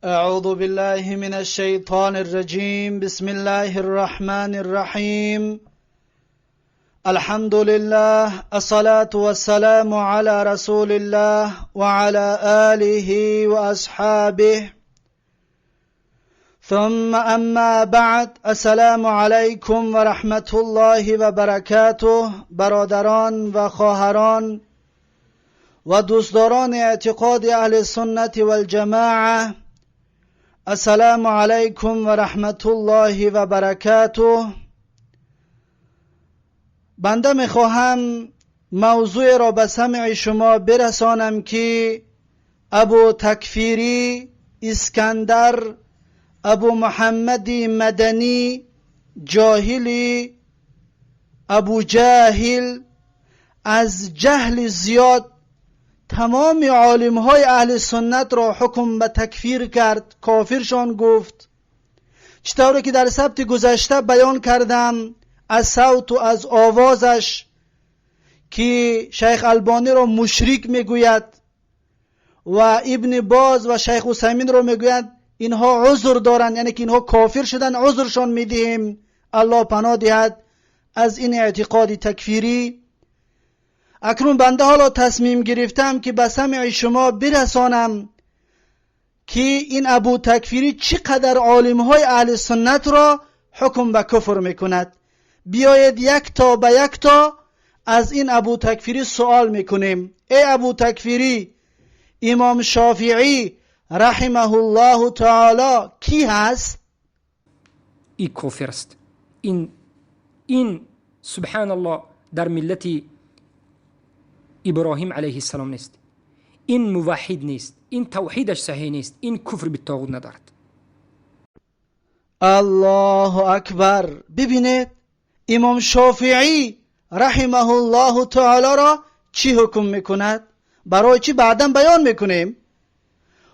أعوذ بالله من الشيطان الرجيم. بسم الله الرحمن الرحيم. الحمد لله، الصلاة والسلام على رسول الله وعلى آله وأصحابه. ثم أما بعد، السلام علیکم و رحمت الله و برکاته. برادران و خواهران و دوستداران اعتقاد اهل سنت والجماعه، السلام علیکم و رحمت الله و برکاته. بنده میخواهم موضوع را به سمع شما برسانم که ابو تکفیری اسکندر ابو محمد مدنی جاهلی ابو جاهل از جهل زیاد تمام عالم های اهل سنت را حکم به تکفیر کرد، کافرشان گفت. چطوری که در سبت گذشته بیان کردم، از صوت و از آوازش که شیخ البانی را مشرک میگوید و ابن باز و شیخ عثیمین را میگوید اینها عذر دارند، یعنی که اینها کافر شدن، عذرشان میدهیم. الله پناه دهد از این اعتقاد تکفیری. اکنون بنده حالا تصمیم گرفتم که به سمع شما برسانم که این ابو تکفیری چقدر عالم های اهل سنت را حکم به کفر میکند. بیایید یک تا به یک تا از این ابو تکفیری سوال میکنیم. ای ابو تکفیری، امام شافعی رحمه الله تعالی کی هست؟ این کفر است. این سبحان الله در ملت ابراهیم علیه السلام نیست، این موحد نیست، این توحیدش صحیح نیست، این کفر به طاغوت ندارد. الله اکبر. ببینید امام شافعی رحمه الله تعالی را چی حکم میکند؟ برای چی بعدا بیان میکنیم.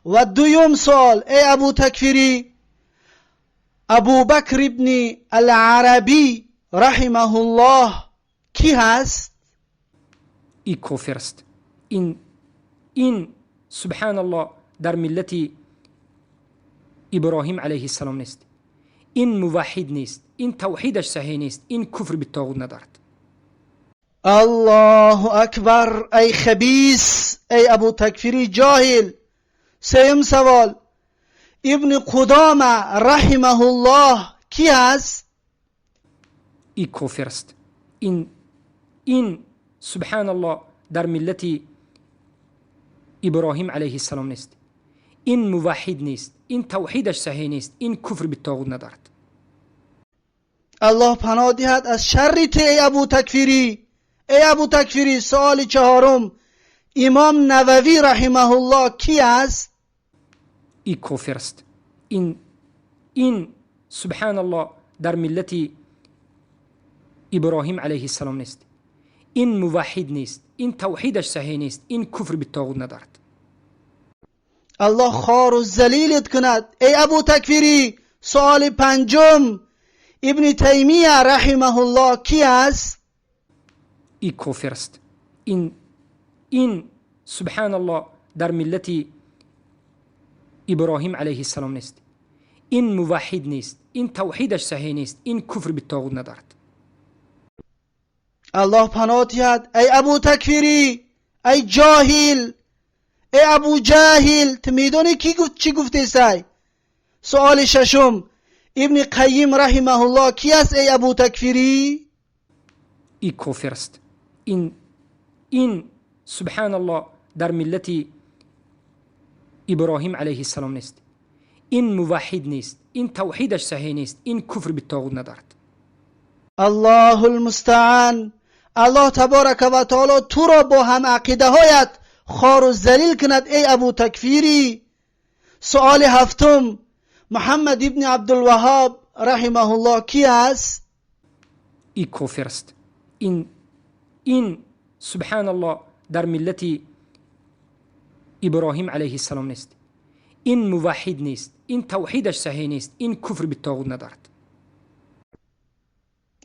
و دویم سوال، ای ابو تکفیری، ابو بکر ابن العربی رحمه الله کی هست؟ این کفر است. این سبحان الله در ملت ابراهیم علیه السلام نیست، این موحد نیست، این توحیدش صحیح نیست، این کفر به طاغوت ندارد. الله اکبر. ای خبیث، ای ابو تکفیری جاهل. سوم سوال، ابن قدامه رحمه الله کی هست؟ این کفر است. این سبحان الله در ملت ابراهیم علیه السلام نیست، این موحد نیست، این توحیدش صحیح نیست، این کفر به طاغوت ندارد. الله پناه دهد از شر تو ای ابو تکفیری. ای ابو تکفیری، سوال چهارم، امام نووی رحمه الله کی است؟ این کفر است. این سبحان الله در ملت ابراهیم علیه السلام نیست، این موحد نیست، این توحیدش صحیح نیست، این کفر به طاغوت ندارد. الله خوار و ذلیلت کند ای ابو تکفیری. سوال پنجم، ابن تیمیه رحمه الله کی است؟ این کفر است. این سبحان الله در ملت ابراهیم علیه السلام نیست، این موحد نیست، این توحیدش صحیح نیست، این کفر به طاغوت ندارد. الله پناه دهد ای ابو تکفیری، ای جاهل، ای ابو جاهل. تو میدونی کی گفت چی گفته سای؟ سوال ششم، ابن قیم رحمه الله کی است ای ابو تکفیری؟ این کفر است. این سبحان الله در ملت ابراهیم علیه السلام نیست، این موحد نیست، این توحیدش صحیح نیست، این کفر به طاغوت ندارد. الله المستعان. الله تبارک و تعالی تو را با هم عقیده هایت خوار و ذلیل کند ای ابو تکفیری. سوال هفتم، محمد ابن عبدالوهاب رحمه الله کی است؟ این کفر است. این سبحان الله در ملت ابراهیم علیه السلام نیست، این موحد نیست، این توحیدش صحیح نیست، این کفر به طاغوت ندارد.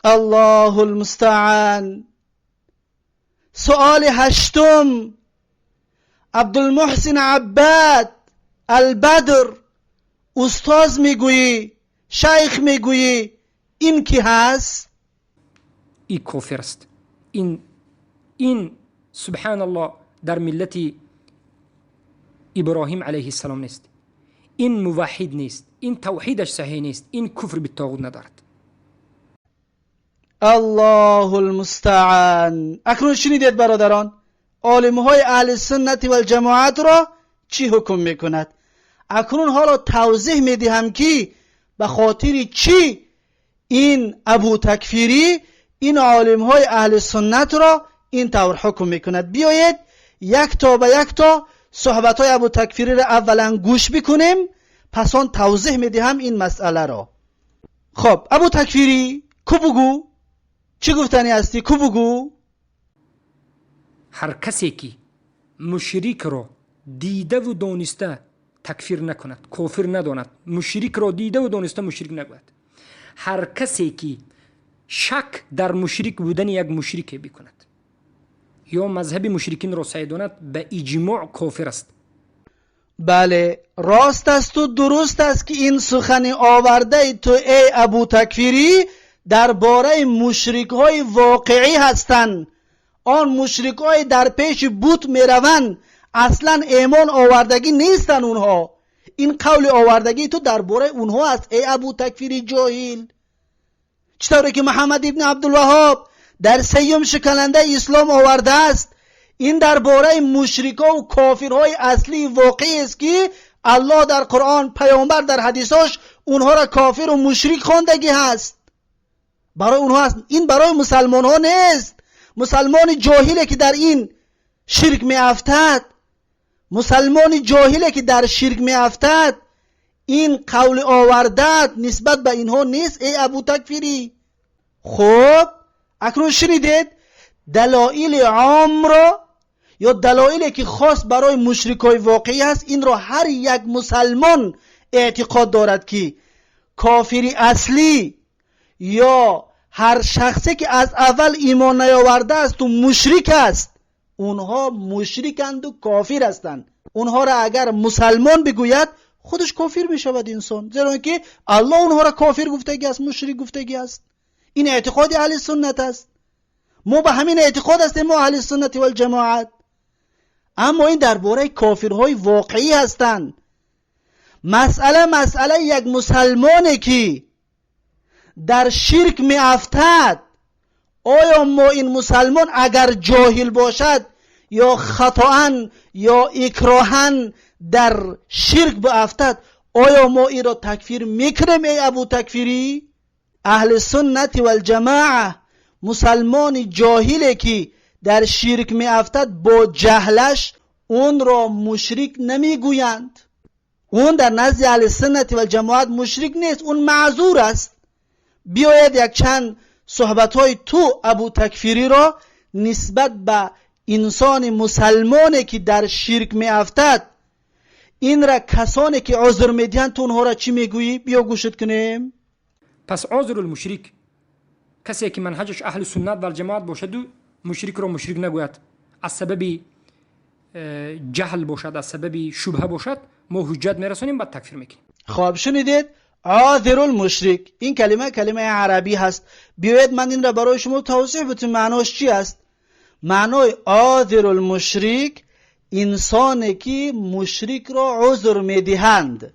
الله المستعان. سوال هشتم، عبدالمحسن عباد البدر Устоз میگویی، شیخ میگویی، این کی هست؟ این کافر است. این سبحان الله در ملت ابراهیم علیه السلام نیست. این موحد نیست، این توحیدش صحیح نیست، این کفر بالطاغوت ندارد. الله المستعان. اکنون شنیدید برادران، عالم های اهل سنت و الجماعت را چی حکم میکند؟ اکنون حالا توضیح میدهم که به خاطر چی این ابو تکفیری این عالم های اهل سنت را این طور حکم میکند. بیایید یک تا به یک تا صحبت های ابو تکفیری را اولا گوش بکنیم، پس آن توضیح میدهم این مسئله را. خب ابو تکفیری کو بگو چی گفتنی هستی؟ کو بگو. هر کسی که مشرک را دیده و دانسته تکفیر نکند، کافر نداند، مشرک را دیده و دانسته مشرک نگوید. هر کسی که شک در مشرک بودن یک مشرک بکند یا مذهب مشرکین را صحیح داند، به اجماع کافر است. بله راست است و درست است که این سخن آورده تو ای ابو تکفیری درباره مشرک های واقعی هستند. آن مشرک های در پیش بت میروند اصلا ایمان آوردگی نیستند اونها. این قول آوردگی تو درباره اونها است ای ابو تکفیری جاهل. چطوری که محمد ابن عبدالوهاب در سیوم شکننده اسلام آورده است، این درباره مشرکا و کافرهای اصلی واقعی است که الله در قرآن، پیامبر در حدیثاش اونها را کافر و مشرک خواندگی هست. برای اونها است، این برای مسلمان ها نیست. مسلمان جاهلی که در این شرک می افتد، مسلمان جاهلی که در شرک می افتد، این قول آوردت نسبت به اینها نیست ای ابو تکفیری. خب اکنون شنیدید دلایل عام را یا دلایلی که خاص برای مشرکای واقعی هست، این را هر یک مسلمان اعتقاد دارد که کافری اصلی یا هر شخصی که از اول ایمان نیاورده است و مشرک است، اونها مشرکند و کافر هستند. اونها را اگر مسلمان بگوید خودش کافر می شود انسان، زیرا که الله اونها را کافر گفتگی است، مشرک گفتگی است. این اعتقاد اهل سنت است. ما به همین اعتقاد هستیم، ما اهل سنت و الجماعت. اما این درباره کافرهای واقعی هستند. مسئله یک مسلمانی که در شرک می افتد، آیا ما این مسلمان اگر جاهل باشد یا خطا یا اکراها در شرک بافتد، آیا ما این را تکفیر میکنیم ای ابو تکفیری؟ اهل سنت و الجماعه مسلمان جاهلی که در شرک می افتد با جهلش اون را مشرک نمیگویند. اون در نزد اهل سنت و الجماعت مشرک نیست، اون معذور است. بیاید یک چند صحبت های تو ابو تکفیری را نسبت به انسان مسلمانی که در شرک می افتد، این را کسانی که عذر میدهند تو اونها را چی میگویی؟ بیا گوشت کنیم. پس عذر المشرک کسی که منهجش اهل سنت و الجماعت باشد و مشرک را مشرک نگوید، از سبب جهل باشد، از سبب شبهه باشد، ما حجت میرسونیم، بعد تکفیر میکنیم. خب شنیدید عاذر المشرک، این کلمه کلمه عربی هست. بیاید من این را برای شما توضیح بدم معناش چی است. معنای عاذر المشرک انسانی که مشرک را عذر میدهند.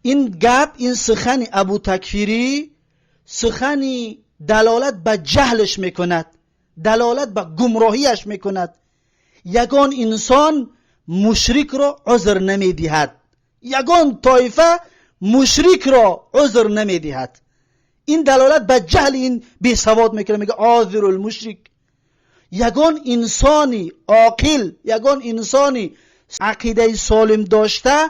این گپ، این سخن ابو تکفیری سخنی دلالت به جهلش میکند، دلالت به گمراهیش میکند. یگان انسان مشرک را عذر نمیدهد، یگان طایفه مشرک را عذر نمیدهد. این دلالت به جهل این بی سواد میکنه، میگه عذر المشرک. یگان انسانی عاقل، یگان انسانی عقیده سالم داشته،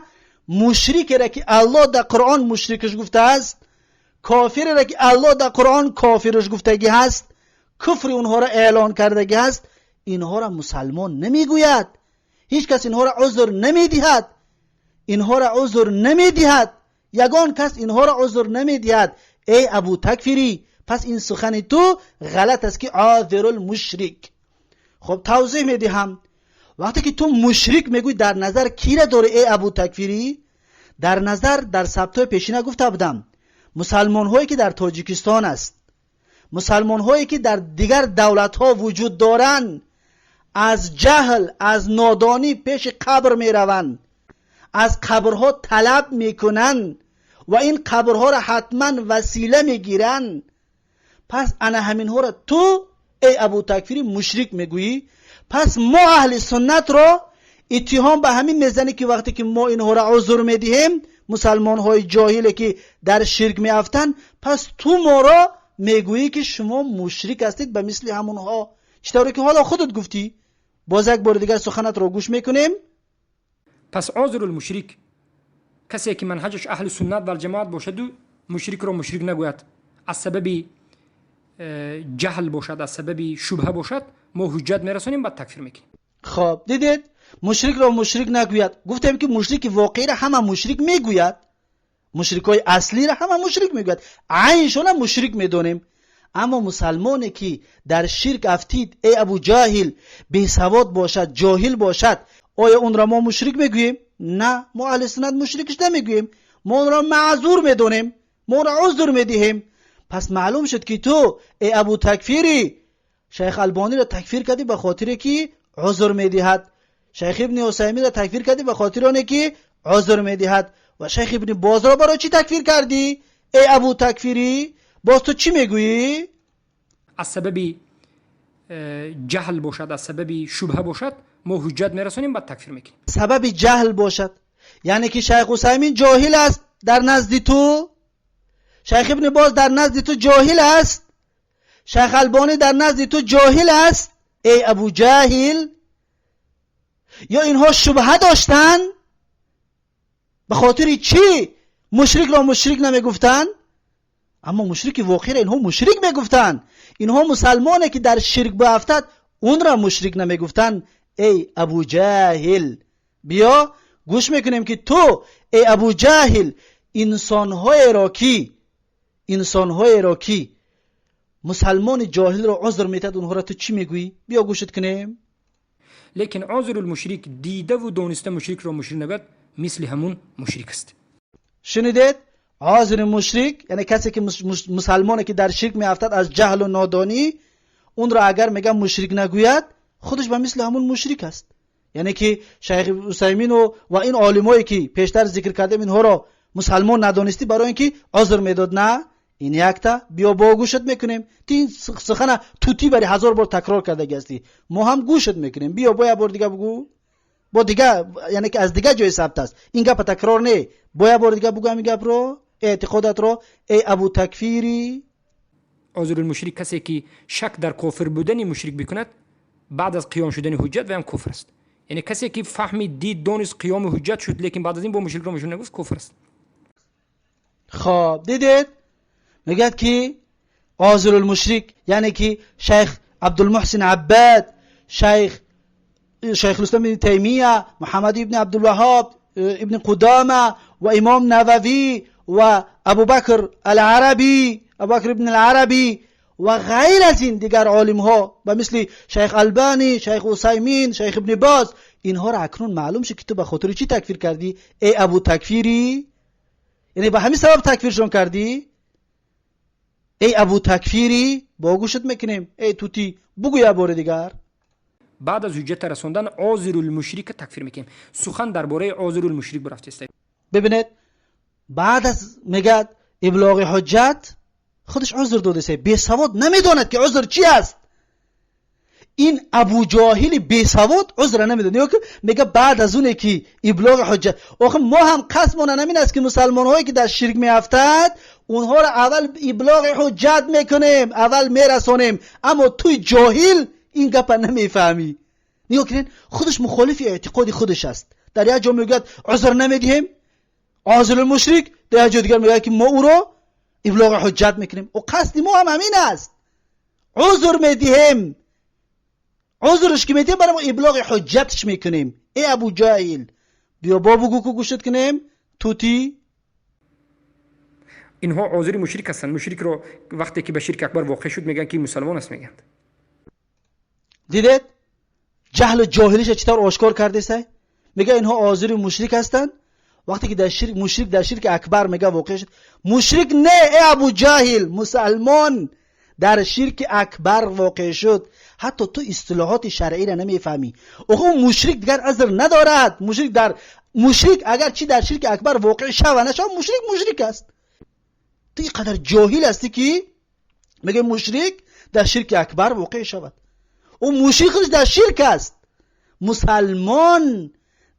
مشرک را که الله در قرآن مشرکش گفته است، کافر را که الله در قرآن کافرش گفتگی هست، کفر اونها را اعلان کردگی هست، اینها را مسلمان نمیگوید. هیچ کس اینها را عذر نمیدهد، اینها را عذر نمیدهد، یگان کس اینها را عذر نمیدهد. ای ابو تکفیری، پس این سخن تو غلط است که عاذر المشرک. خب توضیح میدهم. وقتی که تو مشرک میگوی در نظر کی را داری ای ابو تکفیری؟ Дар назар дар сабтҳои пешина гуфта будам, мусалмонҳое ки дар Тоҷикистон аст, мусалмонҳое ки дар дигар давлатҳо вуҷуд доранд, аз ҷаҳл, аз нодонӣ пеши қабр мераванд, аз қабрҳо талаб мекунанд ва ин қабрҳоро ҳатман васила мегиранд. Пас ана ҳаминҳоро ту эй Абу Такфири мушрик мегӯӣ. Пас мо аҳли суннатро иттиҳом ба ҳамин мезанӣ ки вақте ки мо инҳоро узр медиҳем, мусалмонҳои ҷоҳиле ки дар ширк меафтанд, пас ту моро мегӯӣ ки шумо мушрик ҳастед ба мисли ҳамонҳо. Чӣ тавре ки ҳоло худат гуфтӣ. Боз як бори дигар суханатро гӯш мекунем. Пас عاذر المشرک, касе ки манҳаҷаш аҳли суннат валҷамоат бошаду мушрикро мушрик нагӯяд, аз сабаби ҷаҳл бошад, аз сабаби шубҳа бошад, мо ҳуҷҷат мерасонем, баъд такфир мекунем. Хоб, дидед, мушрикро мушрик нагӯяд. Гуфтем ки мушрики воқеиро ҳама мушрик мегӯяд, мушрикҳои аслиро ҳама мушрик мегӯяд, айншона мушрик медонем. Аммо мусалмоне ки дар ширк афтид, эй Абу Ҷоҳил, бесавод бошад, ҷоҳил бошад, оё онро мо мушрик мегӯем? На, мо аҳли суннат мушрикш намегӯем, мо онро маъзур медонем, мо онро узр медиҳем. Пас маълум шуд ки ту эй Абу Такфири шайх Албониро такфир кардӣ ба хотире ки узр медиҳад, шайх Ибни Усаймиро такфир кардӣ ба хотири оне ки узр медиҳад, ва шайх Ибни Бозро барои чӣ такфир кардӣ, эй Абу Такфирӣ? Боз ту чӣ мегӯӣ? Аз сабаби ҷаҳл бошад, аз сабаби шубҳа бошад, мо ҳуҷҷат мерасонем, баъд такфир мекунем. Сабаби ҷаҳл бошад, яъне ки шайх Усаймин ҷоҳил аст дар назди ту, шайх Ибни Боз дар назди ту ҷоҳил аст, шайх Албонӣ дар назди ту ҷоҳил аст, эй Абу Ҷаҳил? Ё инҳо шубҳа доштанд? Ба хотири чӣ мушрикро мушрик намегуфтанд, аммо мушрики воқеиро инҳо мушрик мегуфтанд? Инҳо мусалмоне ки дар ширк баафтад, онро мушрик намегуфтанд. Эй Абу Ҷаҳил, биё гӯш мекунем ки ту эй Абу Ҷаҳил инсонҳоеро ки мусалмони ҷоҳилро узр метиҳад, онҳоро ту чӣ мегӯӣ? Биё гӯшат кунем. Лекин عاذر المشرک, дидаву дониста мушрикро мушрик нагӯяд, мисли ҳамун мушрик аст. Шунидед? عاذر мушрик, яъне касе ки мусалмоне ки дар ширк меафтад аз ҷаҳлу нодонӣ, онро агар мегӯям мушрик нагӯяд, худаш ба мисли ҳамун мушрик аст. Яъне ки шайх Усаймину ва ин олимое ки пештар зикр кардем, инҳоро мусалмон надонистӣ барои ин ки узр медод, на? Ин якта. Биё, бо гӯшат мекунем. Ту ин сухана тутӣ бари ҳазор бор такрор кардаги ҳастӣ, мо ҳам гӯшат мекунем. Биё, бо як бор дига бугӯ, бо дига, яъне ки аз дига ҷои сабт аст, ин гапа такрор не, бо як бори дига бугӯ ҳамин гапро, эътиқодатро, эй Абу Такфири. عاذر المشرک, касе ки шак дар кофир будани мушрик бикунад баъд аз қиём шудани ҳуҷҷат, ваям куфр аст. Яъне касе ки фаҳмид, дид, донист, қиёми ҳуҷҷат шуд, лекин баъд аз ин бо мушрикро мушрик нагуфт, куфр аст. Хоб, дидед, мегӯяд ки عاذر المشرک, яъне ки шайх Абдулмуҳсин Аббад, шайхулислом Ибни Таймия, Муҳаммад ибни Абдулваҳоб, Ибни Қудома ва имом Нававӣ ва Абубакр Аларабӣ, Абубакр ибн Аларабӣ ва ғайр аз ин дигар олимҳо ба мисли шайх Албанӣ, шайх Усаймин, шайх Ибни Боз, инҳоро акнун маълум шуд ки ту ба хотири чӣ такфир кардӣ, эй Абу Такфирӣ? Яъне ба ҳамин сабаб такфиршон кардӣ, эй Абу Такфирӣ? Бо гӯшат мекунем, эй тутӣ, бугӯ як бори дигар. Баъд аз ҳуҷҷата расондан عاذر المشرک такфир мекунем. Сухан дар бораи عاذر المشرک бурафтеста. Бибинед, баъд аз мегӯяд иблоғи ҳуҷҷат, худаш узр додааст. Бесавод намедонад ки узр чи аст. Ин Абуҷоҳили бесавод узра намедонад. Ё ки мега баъд аз оне ки иблоғи ҳуҷҷат. Охир мо ҳам қасдмона ҳамин аст ки мусалмонҳое ки дар ширк меафтад, онҳоро аввал иблоғи ҳуҷҷат мекунем, аввал мерасонем. Аммо туи ҷоҳил ин гапа намефаҳмӣ. Нигоҳ кунед, худаш мухолифи эътиқоди худаш аст. Дар як ҷо мегӯяд узр намедиҳем عاذر المشرک, дар як ҷо дигар мегӯяд ки мо ӯро иблоғи ҳуҷҷат мекунем. О, қасди мо ҳам ҳамин аст, узр медиҳем, узрш ки медиҳем, барои мо иблоғи ҳуҷҷатш мекунем. Э Абу Ҷаҳил, биё, бо бугӯ ку гӯшат кунем, тутӣ. Инҳо عاذر мушрик ҳастанд. Мушрикро вақте ки ба ширки акбар воқеъ шуд, мегӯянд ки мусалмон аст, мегӯянд. Дидед, ҷаҳлу ҷоҳилиша чӣ тавр ошкор кардесай? Мега инҳо عاذر мушрик ҳастанд. وقتی که در شرک مشرک در شرک اکبر میگه واقع شد، مشرک نه ای ابو جاهل، مسلمان در شرک اکبر واقع شد. حتی تو اصطلاحات شرعی را نمیفهمی. آخه مشرک دیگر عذر ندارد. مشرک اگر چی در شرک اکبر واقع شود نشود، مشرک مشرک است. تو اینقدر جاهل هستی که میگه مشرک در شرک اکبر واقع شود. او مشرک خودش در شرک است. مسلمان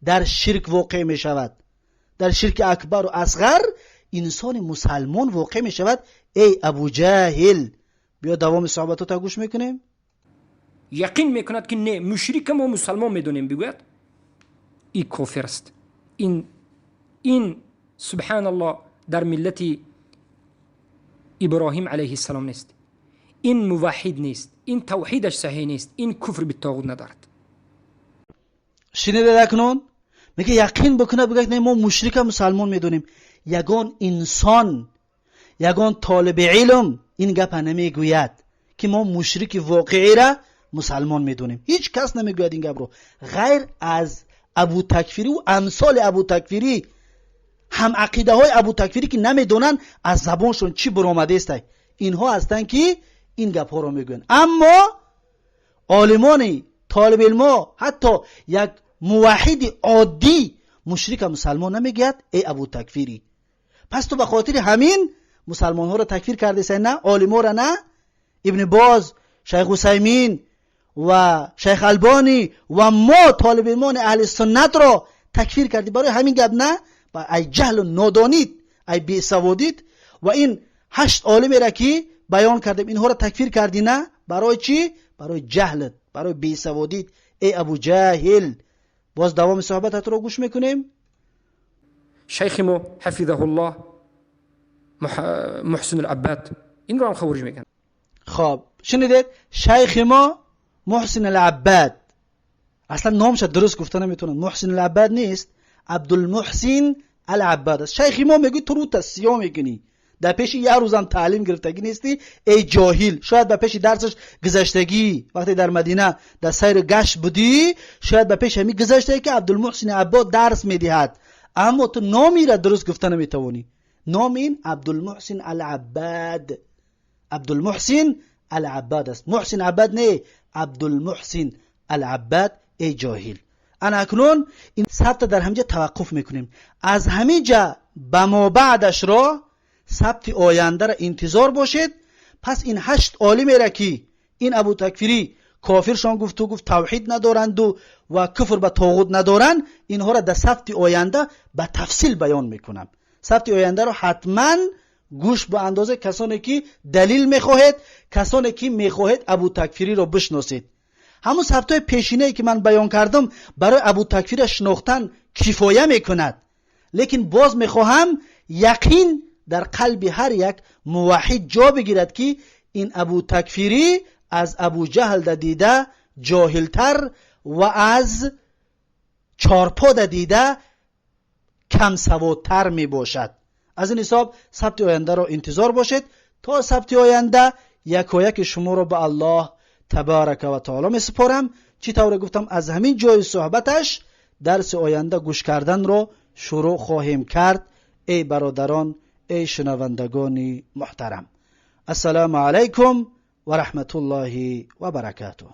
در شرک واقع می شود. در شرک اکبر و اصغر انسان مسلمان واقع می شود. ای ابو جاهل، بیا دوام صحبت تا گوش میکنیم. یقین میکند که نه مشرک ما مسلمان میدونیم، بگوید این کافر است. این سبحان الله در ملت ابراهیم علیه السلام نیست. این موحد نیست، این توحیدش صحیح نیست، این کفر بالطاغوت ندارد. شنیده اکنون میگه یقین بکنه، بگه نه ما مشرک مسلمان میدونیم. یگان انسان، یگان طالب علم این گپ نمیگوید که ما مشرک واقعی را مسلمان میدونیم. هیچ کس نمیگوید این گپ رو غیر از ابو تکفیری و امثال ابو تکفیری، هم عقیده های ابو تکفیری که نمیدونن از زبانشون چی برآمده است. اینها هستند که این گپ ها رو میگویند. اما عالمان طالب علم، حتی یک موحد عادی مشرک مسلمان نمیگوید ای ابو تکفیری. پس تو به خاطر همین مسلمان ها را تکفیر کرده سی، نه عالم را، نه ابن باز، شیخ عثیمین و شیخ البانی و ما طالب علمان اهل سنت را تکفیر کردی برای همین گپ. نه با ای جهل و نادانید، ای بیسوادید و این 8 عالمی را که بیان کردیم اینها را تکفیر کردی، نه برای چی؟ برای جهلت، برای بیسوادید ای ابو جاهل. باز دوام صحبتت رو گوش میکنیم. شیخ ما حفظه الله محسن العباد این رو هم خوارج میگن. خب شنیدید؟ شیخ ما محسن العباد، اصلا نامش درست گفته نمیتونن، محسن العباد نیست، عبدالمحسن العباد است. شیخ ما میگه تو رو تسیه میکنی، در پیش یه روزم تعلیم گرفتگی نیستی ای جاهل. شاید به پیش درسش گذشتگی وقتی در مدینه در سیر گشت بودی، شاید به پیش همی گذشته که عبدالمحسن عباد درس میدهد، اما تو نامی را درست گفته نمیتوانی. نام این عبدالمحسن العباد، عبدالمحسن العباد است، محسن عباد نه، عبدالمحسن العباد ای جاهل. انا اکنون این ثبت در همینجا توقف میکنیم. از همینجا به ما بعدش را ثبت آینده را انتظار باشید. پس این 8 عالمی را که این ابو تکفیری کافرشان گفت و گفت توحید ندارند و کفر به طاغوت ندارند، اینها را در ثبت آینده به تفصیل بیان میکنم. ثبت آینده را حتما گوش به اندازه کسانی که دلیل میخواهید، کسانی که میخواهید ابو تکفیری را بشناسید. همون ثبت های پیشینه که من بیان کردم برای ابو تکفیر شناختن کفایه میکند، لیکن باز میخواهم یقین در قلب هر یک موحد جا بگیرد که این ابو تکفیری از ابو جهل دیده جاهلتر و از چارپا دیده کم سوادتر می باشد. از این حساب ثبت آینده را انتظار باشید. تا ثبت آینده یکایک شما را به الله تبارک و تعالی می سپارم. چی طور گفتم از همین جای صحبتش درس آینده گوش کردن را شروع خواهیم کرد. ای برادران، ای شنوندگان محترم، السلام علیکم و رحمت الله و برکاته.